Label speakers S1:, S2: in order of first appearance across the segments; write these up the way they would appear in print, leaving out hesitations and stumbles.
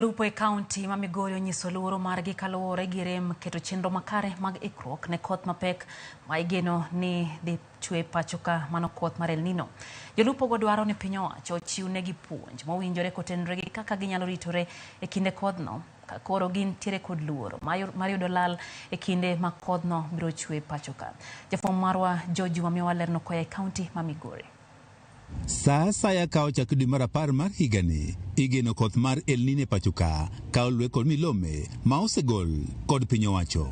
S1: Jolupo e kaunti ma Migori onyiso luoro margi kaluwore gi rem keto chenro makare mag ikruok ne koth mapek ma igeno ni dhi chwe pacho ka mano koth mar El Nino. Jolupo go dwaro ni piny owacho ochiw negi puonj mowinjore kotenore gi kaka ginyalo ritore e kinde kodhno ka koro gintiere kod luoro mar yudo lal e kinde ma kodhno biro chwe pacho ka. Jafwambo marwa George Juma miyowa lerno koa e kaunti ma Migori.
S2: Sa asaya ka ochak dwe mar apar mar higani, igeno koth mar El Nino e pacho ka, ka oluwe kod milome ma osegol kod piny owacho.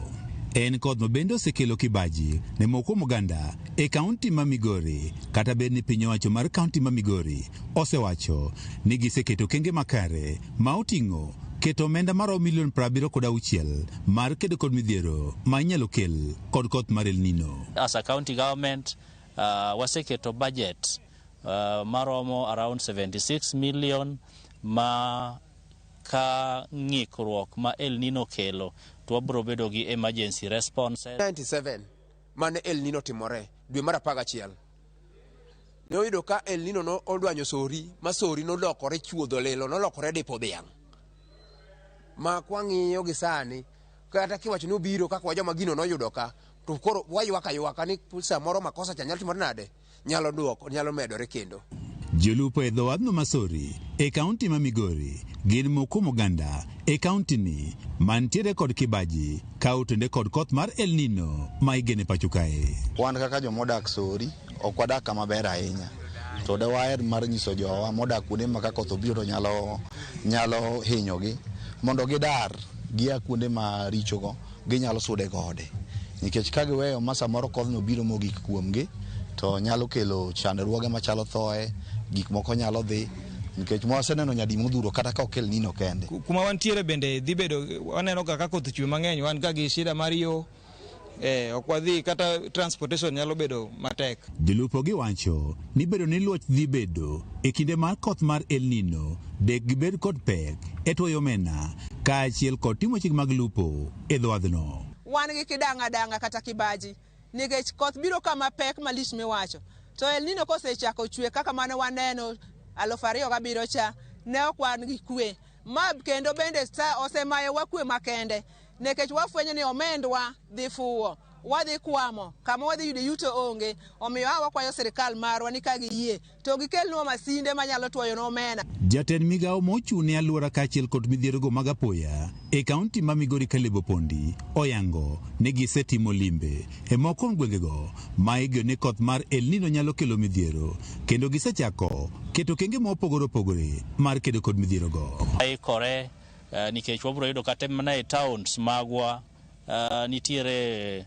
S2: En koth ma bende osekelo kibaji ne moko kuom oganda e kaunti ma Migori, kata bed ni piny owacho mar kaunti ma Migori osewacho ni giseketo okenge makare ma oting'o keto omenda maromo milion 76 mar kedo kod midhiero ma inyalo kel kod koth mar El Nino.
S3: As a county government, waseketo budget maromo around 76 million ma ka ng'ikruok ma El Nino kelo to wabiro bedo gi emergency response.
S4: 97 mane El Nino timore dwe mar 11 ne oyudo ka El Nino no odwanyo Sori ma Sori nolokore chuodho lilo, nolokore dipo dhiang'. Ma kwang'iyo gi sani, kata kiwacho ni obiro kaka wajoma gino noyudo ka, to koro waywak aywaka ni samoro makosa cha nyalo timore nade, nyalo duoko, nyalo medore kendo.
S2: Jolupo e dho wadhno ma Sori e kaunti ma Migori gin moko kuom oganda e kaunti ni mantiere kod kibaji ka otende kod koth mar El Nino ma igeno e pacho kae.
S5: Wan kaka jomodak Sori ok wadak kama ber ahinya, to de waher mar nyiso jowa modak kuonde ma ka koth obiro to nyalo hinyogi mondo gidar gia kuonde marichogo, ginyalo sude gode, nikech ka giweyo ma samoro kodhno biro mogik kuomgi to nyalo kelo chandruoge machalo thoe, gik moko nyalo dhi, nikech mwaseneno nyadi modhuro kata ka ok El Nino kende.
S6: Kuma wantiere bende dhi bedo, waneno ga ka koth chwe mang'eny, wan ga gi shida mar yo, ok wadhi kata transportation nyalo bedo matek.
S2: Jolupo giwacho ni bedo ni luoch dhi bedo e kinde mar koth mar El Nino dek gibed kod pek e twoyo omena kaachiel kod timo chike mag lupo e dho wadhno.
S7: Wan gi kidang'a dang'a kata kibaji nikech koth biro kama pek malich miwacho. To El Nino kosechako chwe kaka mane waneno 2007 cha, ne ok wan gi kwe. Ma kendo bende osemayowa kwe makende nikech wafwenyo ni omendwa dhi fuwo, wadhi kwamo, kama wadhi yudo yuto onge. Omiyo a wakwayo sirikal marwa ni ka giyie to gikelnwa masinde manyalo twoyonwa omena.
S2: Jatend migawo mochung' ne alwora kaachiel kod midhierogo mag apoya e kaunti ma Migori Caleb Opondi oyango ni gisetimo limbe e moko kuom gwengego ma igeno ni koth mar El Nino nyalo kelo midhiero kendo gisechako keto okenge mopogore opogore mar kedo kod midhierogo.
S3: Aikore nikech wabiro yudo kata mana e towns magwa nitiere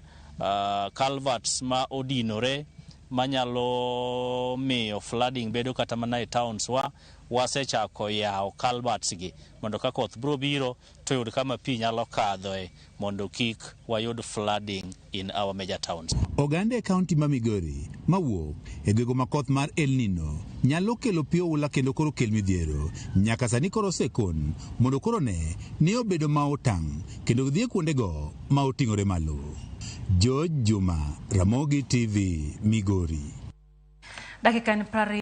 S3: culverts ma odinore manyalo miyo flooding bedo kata mana e towns wa. Wasechako yawo culverts gi mondo ka koth biro biro to yud kama pi nyalo kadhoe mondo kik wayud flooding in our major towns.
S2: Oganda e kaunti ma Migori mawuok e gwenge ma koth mar El Nino nyalo kelo pi oula kendo koro kel midhiero nyaka sani koro osekon mondo koro ne ni obedo ma otang' kendo gidhi e kuondego ma oting'ore malo. George Juma, Ramogi TV, Migori.
S1: Dakika en 20.